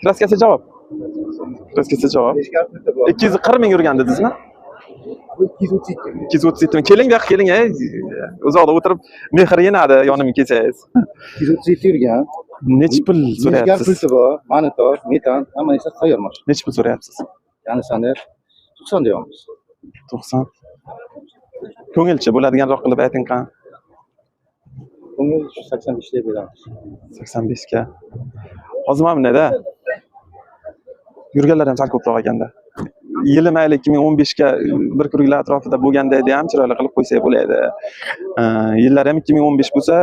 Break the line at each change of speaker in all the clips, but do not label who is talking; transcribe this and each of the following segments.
Краска si javob. Краска si javob.
Beshga pulti bor.
240 ming yurgan dedingizmi?
Bu 237 ming.
237 ming. Keling, bu yoqqa keling, ey. Uzoqda o'tirib mehr yenadi yonimga kelsangiz.
237 yurgan.
Nechi pul
Beshga
so'rayapsiz?
pulti bor. Monitor, metan, hamma narsa tayyor mashina.
Nechi pul so'rayapsiz?
Konditsioner 90 deyapmiz.
90. Ko'ngilchi bo'ladiganroq qilib ayting qani.
Bunga shu 85 deb beramiz.
85 ga. Hozir mana bundayda. Yurganlar ham sal ko'proq ekanda. Yili mayli 2015 ga bir kuruklar atrofida bo'lganda edi ham chiroyli qilib qo'ysak bo'ladi. Yillari ham 2015 bo'lsa,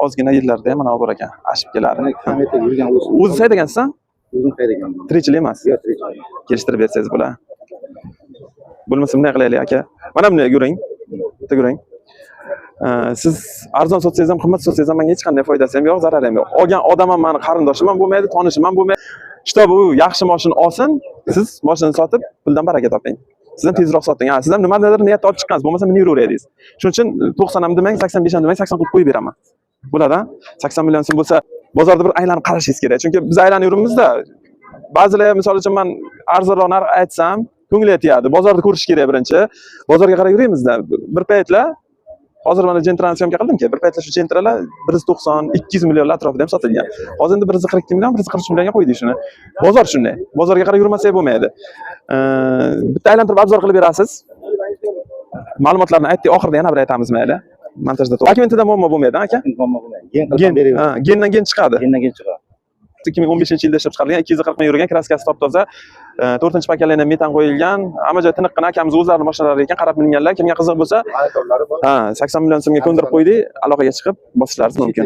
ozgina yillarda ham mana bor ekan, ashib keladi.
Mana kilometr yurgan o'zi.
O'zi haydagansiz?
O'zim haydaganman.
Tirikchilik emas.
Yo'q, tirikchilik.
Kelishtirib bersangiz bo'ladi. Bo'lmasa bunday qilaylik aka. Mana bunday yuring. Bitta yuring. Siz arzon sotsangiz ham, qimmat sotsangiz ham menga hech qanday foydasi ham yo'q, zarari ham yo'q. Olgan odam ham mani qarindoshim ham bo'lmaydi, tanishim ham bo'lmaydi. Чтобы u yaxshi mashina olsin, siz mashinani sotib puldan baraka toping. Siz ham tezroq soting. Ha, siz ham nimadir niyatda olib chiqqansiz, bo'lmasa minib yuraveradingiz. Shuning uchun 90 ham demang, 85 ham demang, 80 qilib qo'yib beraman. Bo'ladi, ha? 80 million so'm bo'lsa, bozorda bir aylanib qarashingiz kerak. Chunki biz aylanib yuribmizda. Ba'zilar, misol uchun, man arzonroq narx aytsam, ko'ngli yetadi. Bozorda ko'rish kerak birinchi. Bozorga qarab yuribmizda. Bir paytlar, hozir mana Gentrani съёмка qildimki, bir paytlar shu Gentralar 190, 200 millionlar atrofida ham sotilgan. Hozir endi 142 million, 143 millionga qo'ydik shuni. Bozor shunday. Bozorga qarab yurmasak bo'lmaydi. Bitta aylantirib обзор qilib berasiz. Ma'lumotlarni aytdik, oxirida yana bir aytamiz mayli. Montajda dokumentida muammo bo'lmaydi, aka?
Muammo bo'lmaydi. Gen qilib
Gen,
beraveradi.
Ha, gendan gen chiqadi.
Gendan gen chiqadi.
2015-yilda ishlab chiqarilgan, 240 ming yurgan, краска si top-toza. 4-поколение, metan qo'yilgan. Hamma joy tiniqqina, akamiz o'zlarini mashinalari ekan, qarab minganlar. Kimga qiziq bo'lsa,
Monitorlari bor.
ha, 80 million so'mga ko'ndirib qo'ydik, aloqaga chiqib bosishlaringiz mumkin.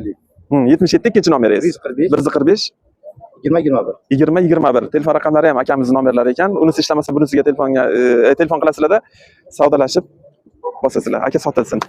77 ikkinchi nomeringiz.
145
145
20 21.
20 21. Telefon raqamlari ham akamizni nomerlari ekan. Unisi ishlamasa bunisiga telefonga telefon qilasizlarda, savdolashib bosasizlar. Aka, sotilsin.